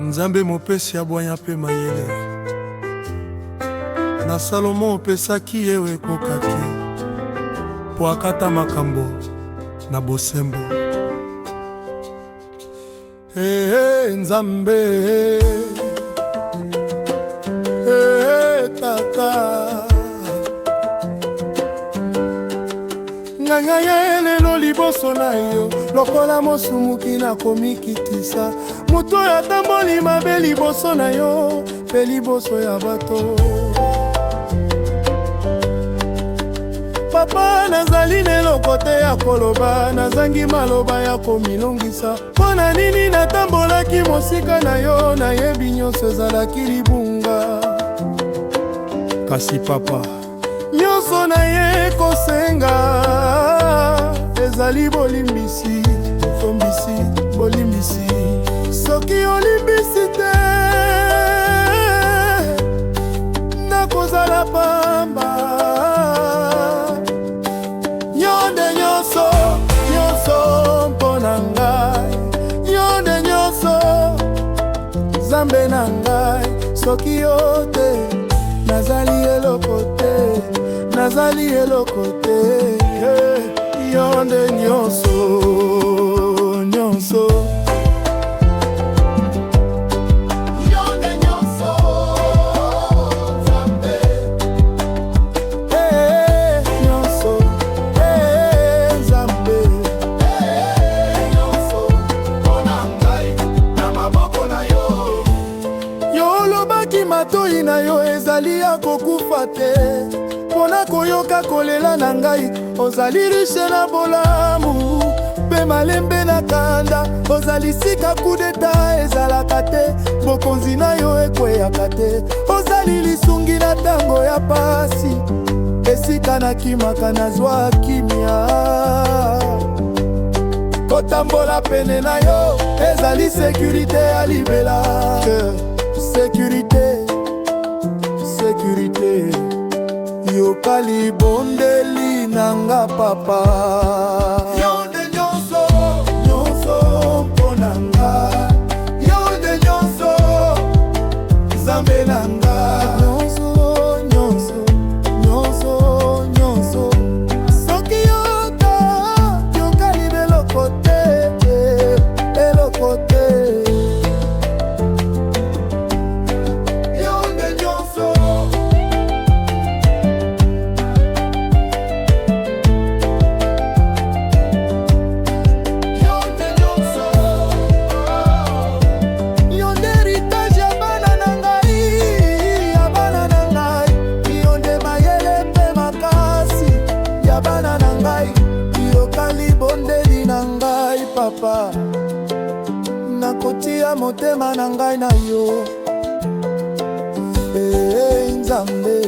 Nzambe mopesi ya bwanya mpe mayele, na Salomo opesaki ye oyo ekokaki mpo akata makambo na bosembo. Hey, hey, Nzambe, hey, Tata, ngai ngai lelo liboso na yo lokola mosumuki nakomikitisa, moto oyo atamboli mabe liboso na yo mpe liboso ya bato. Papa, nazali na eloko te ya koloba, nazangi maloba ya komilongisa. Mpo na nini natambolaki mosika na yo? Nayebi nyonso ezalaki libunga, kasi papa, nyonso na ye kosenga ezali bolimbisi, bolimbisi, bolimbisi. Soki olimbisi te, nakozala pamba. Yo nde nyonso, nyonso mpo na ngai, yo nde nyonso, Nzambe na ngai. Soki yo te, nazali eloko te, nazali eloko te. Yo nde nyonso, nyonso. Yo nde nyonso, Nzambe. Hey, nyonso, hey, Nzambe. Hey, nyonso mpo na ngai, na maboko na yo. Yo olobaki matoi na yo ezali ya kokufa te, mpona koyoka kolela na ngai. Ozali riche na bolamu mpe malembe na kanda, ozali sika coup d'état ezalaka te, bokonzi na yo ekweyaka te. Ozali lisungi na ntango ya pasi, esika nakimaka nazwa kimia. Kotambola pene na yo ezali sécurité ya libela, sécurité, sécurité. Yoka libondeli na nga, papa. Yo nde nyonso, nyonso mpo na nga, yo nde nyonso, Nzambe na nga. Nyonso, nyonso, nyonso, nyonso. Soki yo te, yokali eloko te, eloko te. Yo nde nyonso. Yo nde nyonso. Yo nde héritage ya bana na ngai, ya bana na ngai. Yo nde mayele mpe makasi ya bana na ngai. Yoka libondeli na ngai, papa, nakotia motema na ngai na yo. Hey, Nzambe.